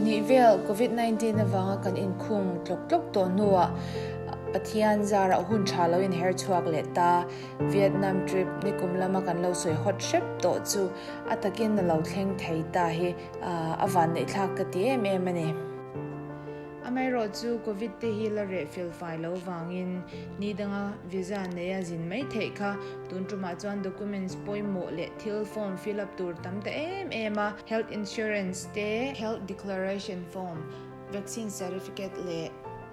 hnih vel Covid 19 avanga kan inkhung tlawk tlawk tawh hnuah Pathian zarah hun tha lo inher chhuak leh ta. Vietnam trip nikum lama kan lo sawi hawt hrep tawh chu a takin a lo thleng thei ta hi a vanneih thlak ka ti em em a ni. Amaherawh chu Covid te hi la reh fel fai lo vangin ni danga visa neia zin mai theih kha tun tumah chuan documents pawimawh leh thil form fill up tur tam ta em em a, health insurance te, health declaration form, vaccine certificate leh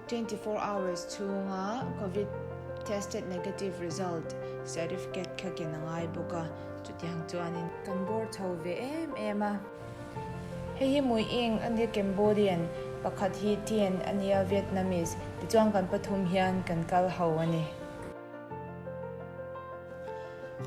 24 hours chhunga Covid tested negative result certificate kha ken a ngai bawk a, chutiang chuanin kan bawr chho ve em em a. Hei hi Mui Ing a nia Cambodian, pakhat hi Tien a nia Vietnamese, tichuan kan pathum hian kan kal ho a ni.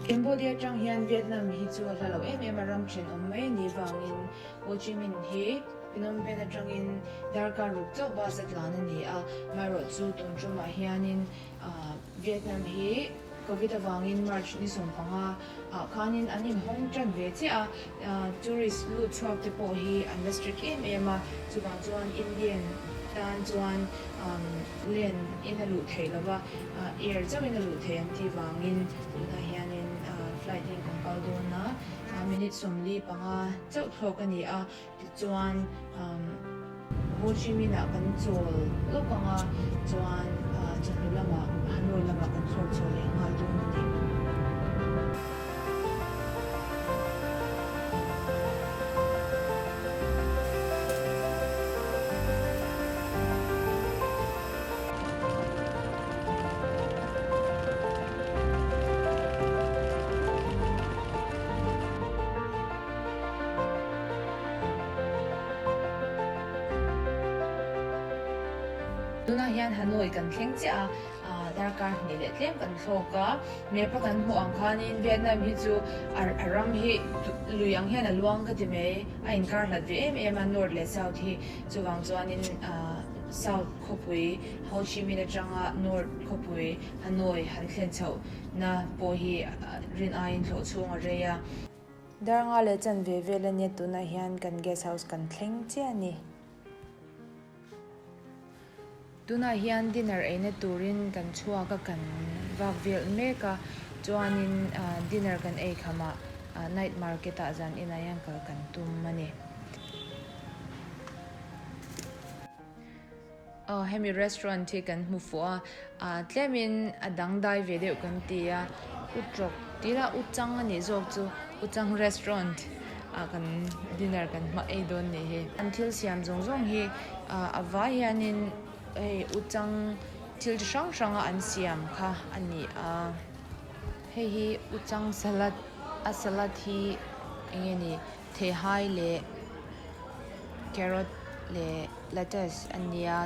Cambodia atang hian Vietnam hi chu a hla lo em em a, ram thenawm mai a nih vangin Ho Chi Minh hi Phnom Penh atangin darkar ruk chauh bus a tlan a ni a, amaherawhchu tun tumah hianin Vietnam hi Covid avangin March ni 15 ah khanin an inhawng tan ve chiah a, tourist lut chhuak te pawh hi an la strict em em a, chuvang chuan Indian tan chuan land in a luh theih lo va, air chauhin a luh theih an tih vangin tunah hianin flight in kan kal dawn a, minute 45 chauh thlawk a ni a. Tichuan, Ho Chi Minh-ah kan chawl lawk ang a, chuan chawhnu lamah Hanoi lamah kan thlawk chho leh nghal dawn a ni. Tunah hian Hanoi kan thleng chiah a, darkar hnih leh tlem kan thlawk a, map a kan hmuh ang khanin Vietnam hi chu a ram hi lui ang hian a luang ka ti mai, a inkar hlat ve em em a North leh South hi, chuvang chuanin South khawpui Ho Chi Minh atanga North khawpui Hanoi han thlen chhoh na pawh hi rin aiin thlawh chhung a rei a. Darnga leh chanve vel a nia tunah hian kan guest house kan thleng chiah a ni. Tunah hian dinner eina turin kan chhuak a kan vak vel mek a chuanin dinner kan ei khamah night market ah zan inah hian kal kan tum a ni. Aw hemi restaurant hi kan hmu fuh a ah tlemin a dangdai ve deuh kan ti a utrawk tih ila uchang a nih zawk chu uchang restaurant ah kan dinner kan hma ei dawn nih hi. An thil siam zawng zawng hi ah a vai hianin hei uchang thil chi hrang hrang a an siam kha a ni a hei hi uchang salad a salad hi eng nge ni theihai leh carrot leh. Lettuce a nia.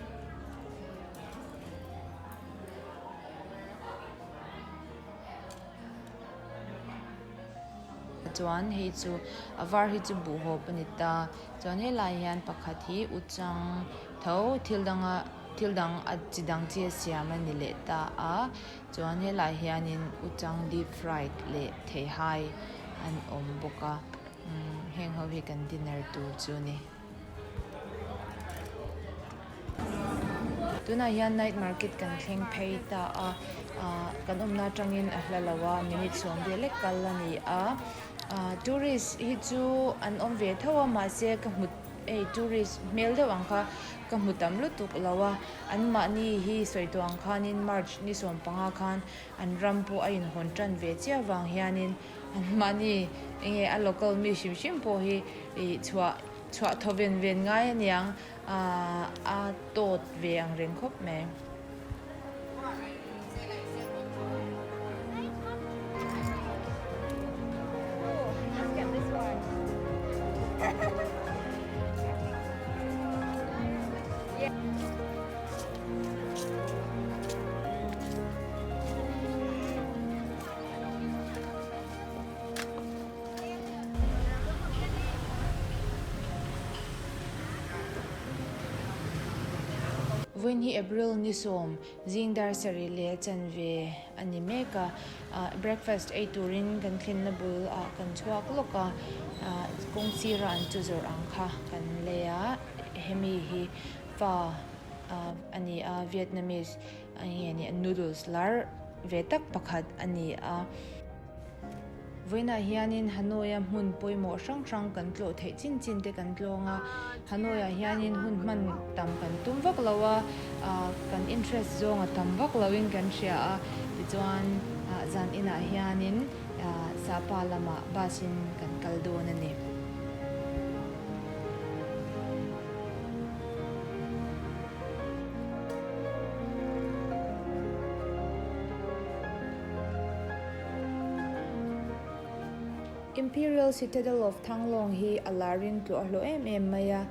Chuan hei chu a var hi chu buhhawp a ni ta. Chuan helai hian pakhat hi uchang tho thil danga thil dang a chi dang chi a siam a ni leh ta a. Chuan helai hianin uchang deep fried leh theihai an awm bawk a. Umm heng ho hi kan dinner tur chu a ni. Tunah hian night market kan thleng phei ta a ah kan awmna atangin a hla lo a minute sawm vel lek kal a ni a ah tourist hi chu an awm ve tho a mahse ka hmu hei tourist hmel deuh ang kha ka hmu tam lutuk lo a an mahni hi sawi tawh ang khanin march ni 15 khan an ram pawh a inhawn tan ve chiah vang hianin an mahni enge a local mi hrim hrim pawh hi ih chhuah chhuah thaw ven ven ngai aniang ahh a tawt ve ang reng khawp mai. Vawiin hi April ni sawm zing dar sarih leh chanve a ni mek a, breakfast ei turin kan thlenna bul ah kan chhuak lawk a, kawng sira an chu zawrh ang kha kan lei a, hemi hi fa a ni a, Vietnamese nge ni noodles lar ve tak pakhat a ni a. Vawiinah hianin Hanoi-a hmun pawimawh hrang hrang kan tlawh theih chin chin te kan tlawng a, Hanoi-ah hianin hun hman tam kan tum vak lo a, kan interest zawng a tam vak loin kan hria a, tichuan zan inah hianin Sapa lamah bus in kan kal dawn a ni. Imperial Citadel of Thang Long hi a larin tluah hlawh em em mai a,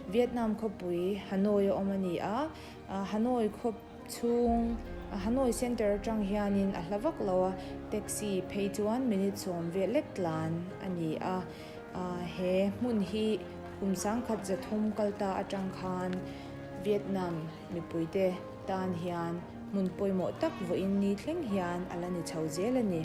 Vietnam khawpui Hanoi a awm a ni a, Hanoi khaw chhung Hanoi Center atang hianin a hla vak lo a, taxi phei chuan minute sawm vel lek tlan a ni a, he hmun hi kum sangkhat zathum kalta atang khan Vietnam mipuite tan hian hmun pawimawh tak vawiin ni thleng hian a la ni chho zel a ni.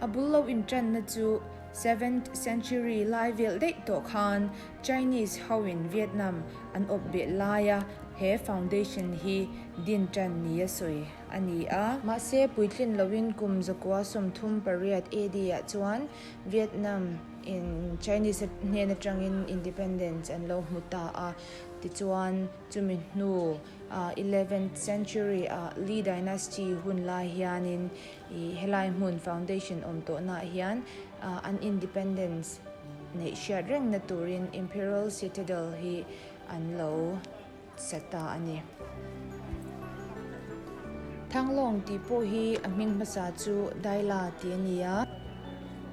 A bul lo intanna chu seventh century lai vel daih tawh khan Chinese hoin Vietnam an awp beh laia he foundation hi din tan nia sawi a ni a. Mahse, puitlin loin kum zakua 38 AD ah chuan Vietnam in Chinese hnen atangin independence an lo hmu ta a, tichuan Chumi hnu eleventh century ah Li Dynasty hun lai hianin ih helai hmun foundation awm tawhnaah hian an independence neih hriat rengna turin Imperial Citadel hi an lo sa ta a ni. Thanglawng tih pawh hi a hming hmasa chu Daila tih a ni a.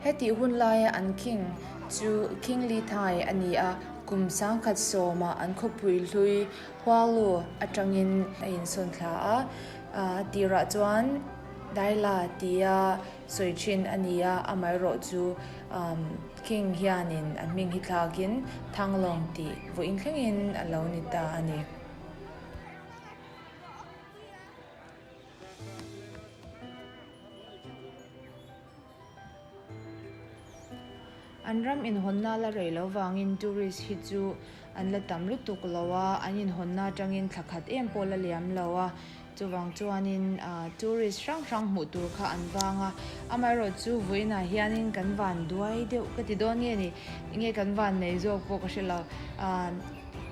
Hetih hun laia an king chu King Li Thai a ni a, kum sangkhat sawmah an khawpui hlui Hualu atangin a insawn thla a, tirah chuan Daila tia sawi thin a ni a, amaherawh chu King hianin a hming hi thlakin Thanglawng tih vawiin thlengin a lo ni ta a ni. An ram inhawnna la rei lo vangin tourist hi chu an la tam lutuk lo a, an inhawnna atangin thla khat em pawh la liam lo a, chuvang chuanin tourist hrang hrang hmuh tur kha an vang a, amaherawh chu vawiinah hianin kan van duai deuh ka ti dawn nge ni, enge kan van nei zawk pawh ka hre lo.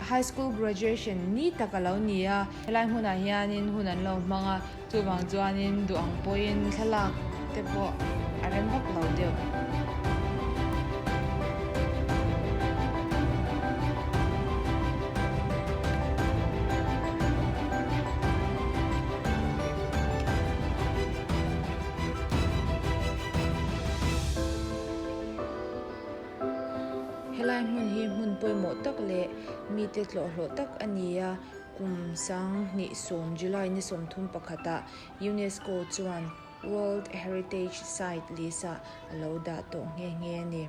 High school graduation ni tak a lo ni a, helai hmunah hianin hun an lo hmang a, chuvang chuanin duh ang pawhin thlalak te pawh a rem vak lo deuh. Helai hmun hi hmun pawimawh tak leh mite tlawhhlawh tak a ni a, kum 2010 July ni 31 ah UNESCO chuan World Heritage Site list ah a lo dah tawh nghe nghe a ni.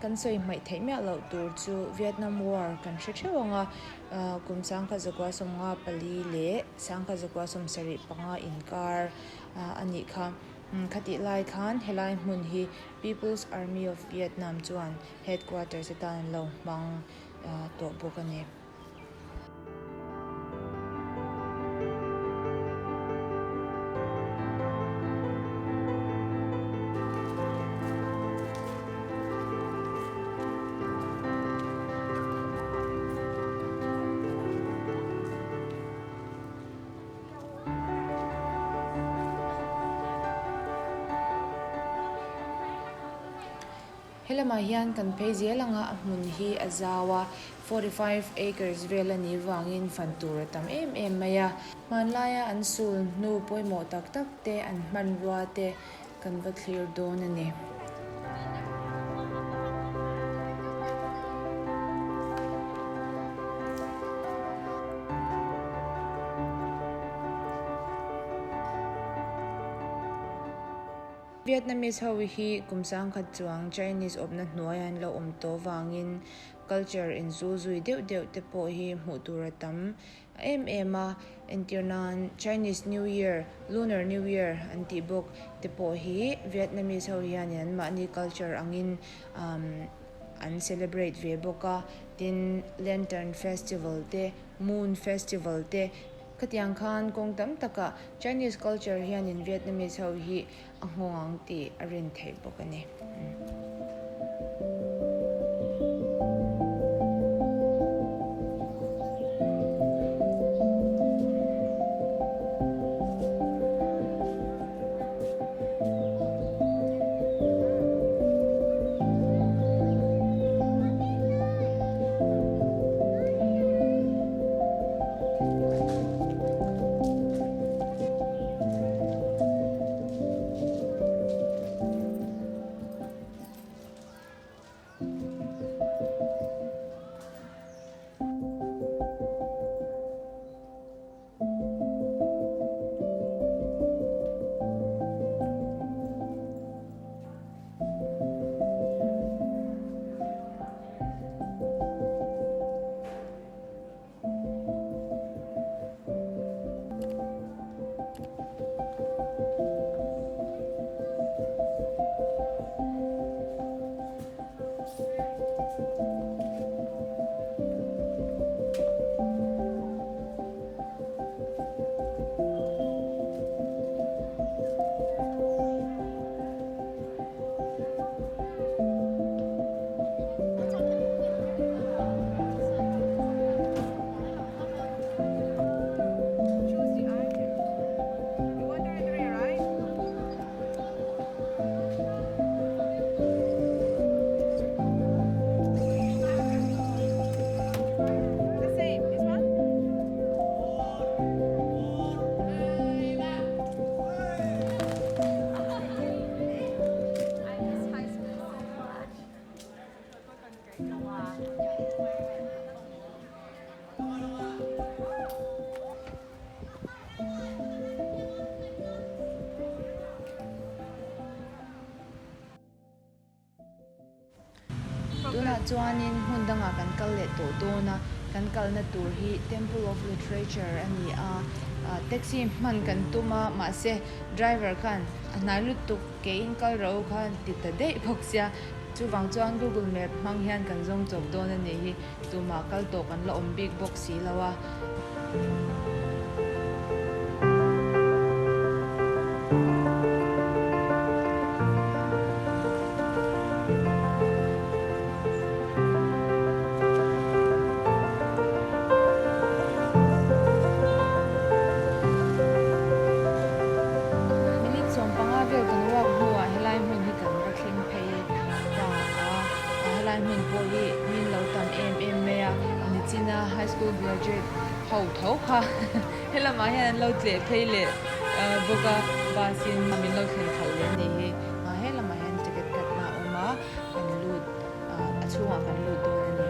Kan sawi hmaih theih miah loh tur chu Vietnam War kan hre theuh ang a, kum 1954 leh 1975 inkar a nih kha. Khatih lai khan helai hmun hi People's Army of Vietnam chuan headquarters atan an lo hmang tawh bawk a ni. Helamah hian kan phei zel anga a hmun hi a zau a, 45 acres vel a nih vangin fan tur a tam em em mai a. Hmanlaia an sul hnu pawimawh tak tak te an hmanrua te kan va thlir dawn a ni. Vietnamese ho hi kum sangkhat chuang Chinese awpna hnuaia an lo awm tawh vangin culture inzul zui deuh deuh te pawh hi hmuh tur a tam em em a, entir nan Chinese New Year, Lunar New Year an tih bawk te pawh hi Vietnamese ho hianin an mahni culture angin an celebrate ve bawk a, tin Lantern Festival te, Moon Festival te khatiang khan kawng tam takah Chinese culture hianin Vietnamese ho hi a nghawng ang tih a rin theih bawk a ni. Tunah chuanin hmun dangah kan kal leh tawh dawn a, kan kalna tur hi Temple of Literature a ni a, taxi hman kan tum a, mahse driver khan a hnai lutuk keiin kal rawh u khan ti ta daih bawk sia, chuvang chuan Google Map hmang hian kan zawng chawp dawn a nih hi, tumah kal tawh kan la awm bik bawk si lo a. Minute 15 vel kan walk hnuah helai hmun hi kan va thleng phei ta a, helai hmun pawh hi min lo tam em em mai a, nichina high school graduate ho tho kha helamah hian an lo tleh phei leh bawk a, bus in min lo thlen khalh leh a nih hi, helamah hian ticket cut na a awm a, kan lut a chhungah kan lut dawn a ni.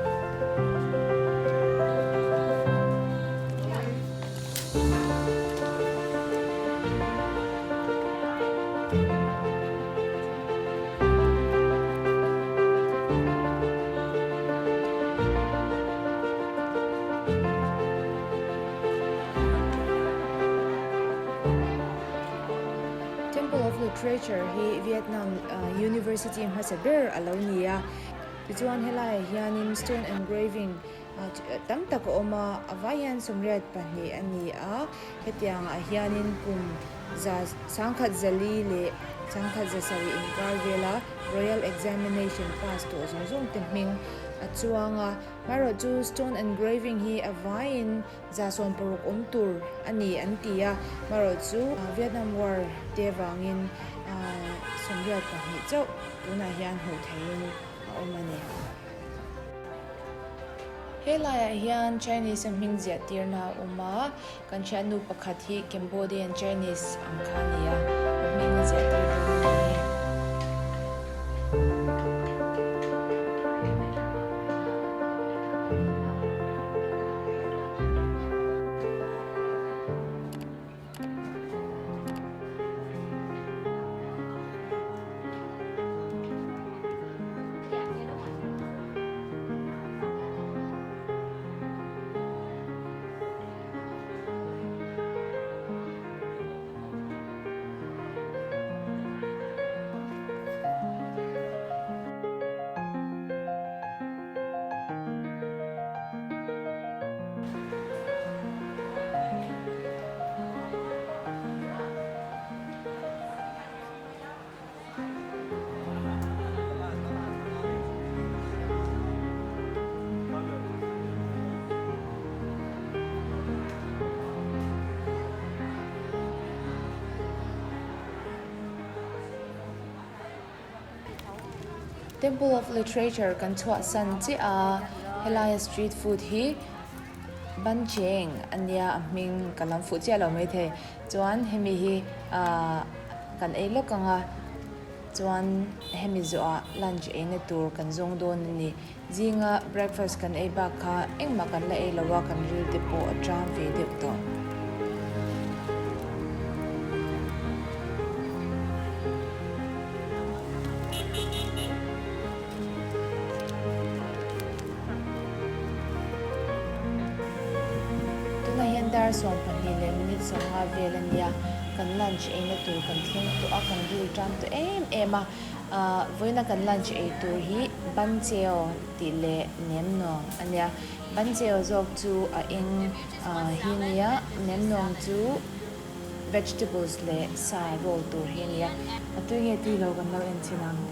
Temple of Literature hi Vietnam University hmasa ber a lo ni a, tichuan helaiah hianin stone engraving tam tak a awm a, a vai hian 82 a ni a, hetiangah hianin kum za 1004 leh 1170 inkar vela Royal Examination pass tawh zawng zawng te hming a chuang a, marawh chu stone engraving hi a vaiin 60 awm tur a ni an ti a, marawh chu Vietnam War te vangin 82 chauh. tunah hian hmuh theihin a awm a ni. He laiah hian Chinese a hming ziah tirna a awm a, kan thiannu pakhat hi Cambodian Chinese ang kha a ni a, a hming a ziah tir dawn a ni. Temple of Literature kan chhuahsan chiah a, helaia street food hi Ban Cheng a nia a hming ka lam fuh chiah lo maithei. Chuan hemi hi ahh kan ei lawk ang a, chuan hemi zawhah lunch eina tur kan zawng dawn a ni. Zinga breakfast kan ei bak kha engmah kan la ei lo a, kan ril te pawh a ṭam ve deuh tawh. Tunah hian dar 12 leh minute 15 vel a nia, kan lunch eina tur kan thleng tawh a, kan ril tan tawh em em a, ahh vawiina kan lunch ei tur hi ban cheo tih leh nem nuang a nia, ban cheo zawk chu a eng ah hi a nia, nem nuang chu vegetables leh sa roll tur hi a nia, a tui nge tui lo kan lo en chhin ang.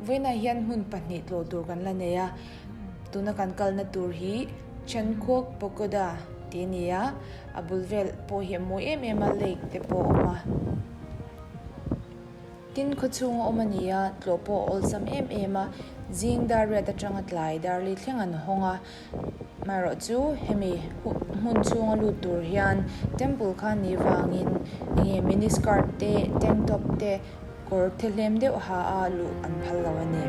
Vawiinah hian hmun pahnih tlawh tur kan la nei a, tuna kan kalna tur hi Chenkuok Pagoda tih a ni a, a bul vel pawh hi a mawi em em a, lake te pawh a awm a. Tin khawchhung a awm a ni a, tlawh pawh a awlsam em em a, zing dar riat atanga tlai dar li thleng an hawng a, maherawh chu hemi hmun chhunga lut tur hian temple kha ni vangin enge mini skirt te tank top te kawr thehlem deuh ha a luh an phal lo a ni.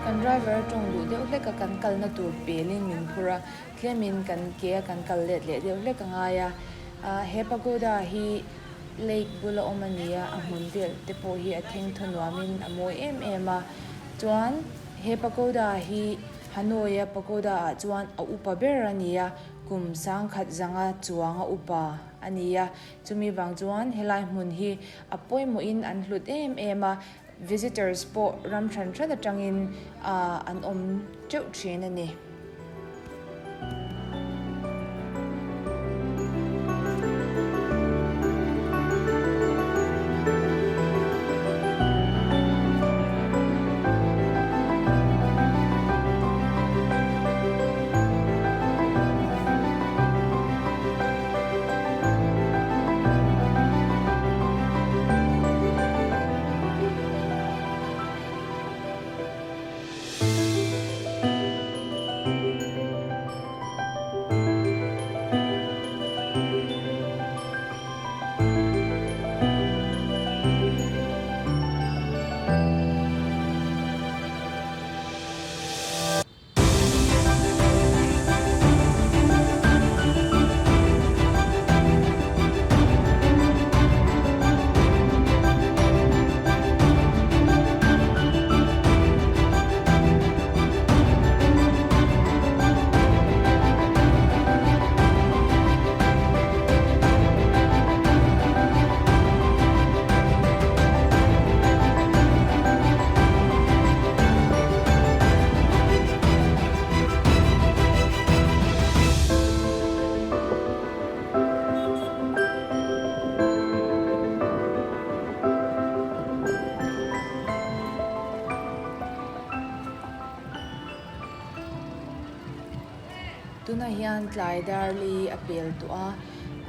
Kan driver tawng duh deuh hlek a kan kalna tur pelin min phur a, tlemin kan ke a kan kal let leh deuh hlek a ngai a. He pagoda hi lake bula awm a ni a, a hmun vel te pawh hi a thengthaw nuamin a mawi em em a. Chuan he pagoda hi Hanoi-a pagoda-ah chuan a upa ber a ni a, kum sangkhat zanga chuang a upa a ni a. Chumi vang chuan helai hmun hi a pawimawhin an hlut em em a, visitors pawh ram hran hran atangin an awm teuh thin a ni. Tunah hian tlai dar li a pel tawh a,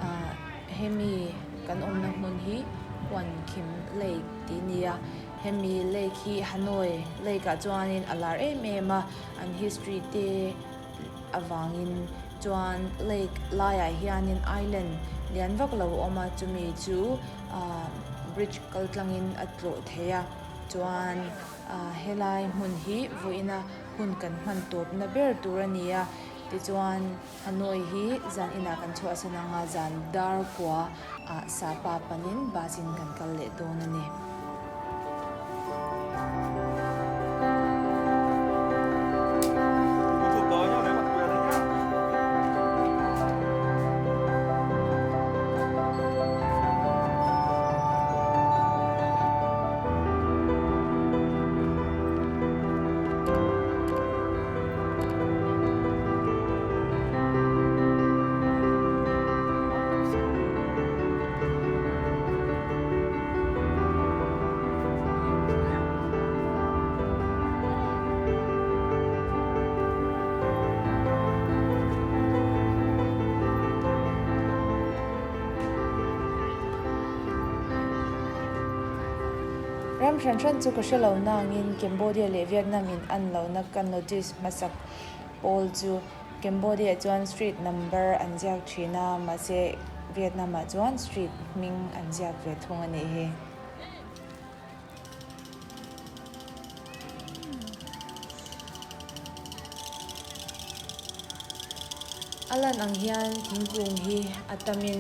ah hemi kan awmna hmun hi Huan Khim Lake tih a ni a, hemi lake hi Hanoi lake ah chuanin a lar em em a, an history te avangin chuan lake laiah hianin island lian vak lo a awm a, chumi chu ah bridge kal tlangin a tlawh thei a, chuan ah helai hmun hi vawiina hun kan hman tawpna ber tur a ni a, tichuan Hanoi hi zan inah kan chhuahsan anga zan dar kua ah Sapa panin bus in kan kal leh dawn a ni. Ram hran hran chu ka hre lo nangin Cambodia leh Vietnam in an lohna ka notice hmasak pawl chu Cambodia chuan street number an ziak thin a, mahse Vietnam ah chuan street hming an ziak ve thung a nih hi. A lan ang hian thingkung hi a tamin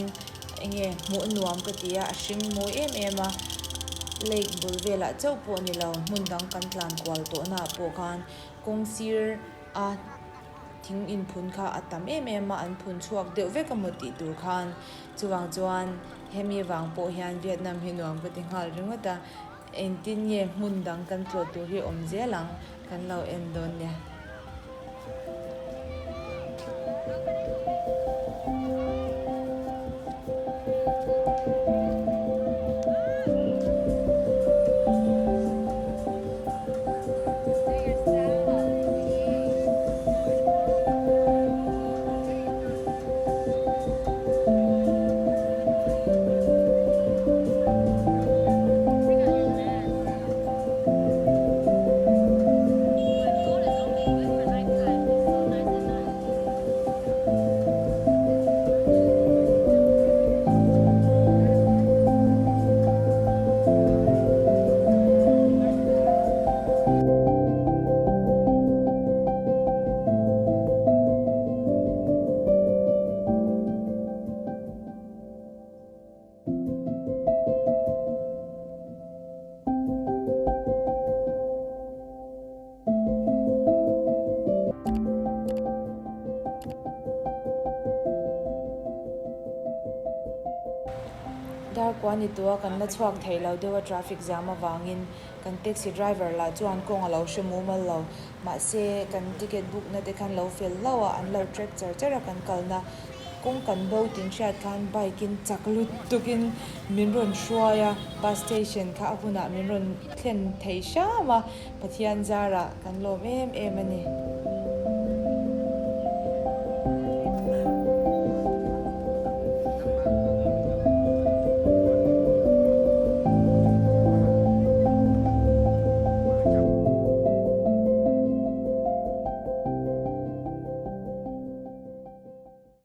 enge hmuh nuam ka ti a, a hring mawi em em a, lake bul velah chauh pawh ni lo hmun dang kan tlan kual tawh naah pawh khan kawng sir a thing inphun kha a tam em em a, an phun chhuak deuh vek a maw tih tur khan chuvang chuan hemi vang pawh hian Vietnam hi nuam ka ti nghal ringawt a. Engtin nge hmun dang kan tlawh tur hi awm zel ang kan lo en dawn nia. Darkua ni tua kan la chhuak thei lo deuh a traffic jam avangin kan taxi driver lah chuan kawng a lo hre mumal lo mahse kan ticket book na te khan lo fel hlauh a an lo track char char a kan kalna Kawng kan bo tin hriat khan bike in chak lut tuk in min rawn hruai a, bus station kha a hunah min rawn thlen thei hram a, Pathian zarah kan lawm em em a ni.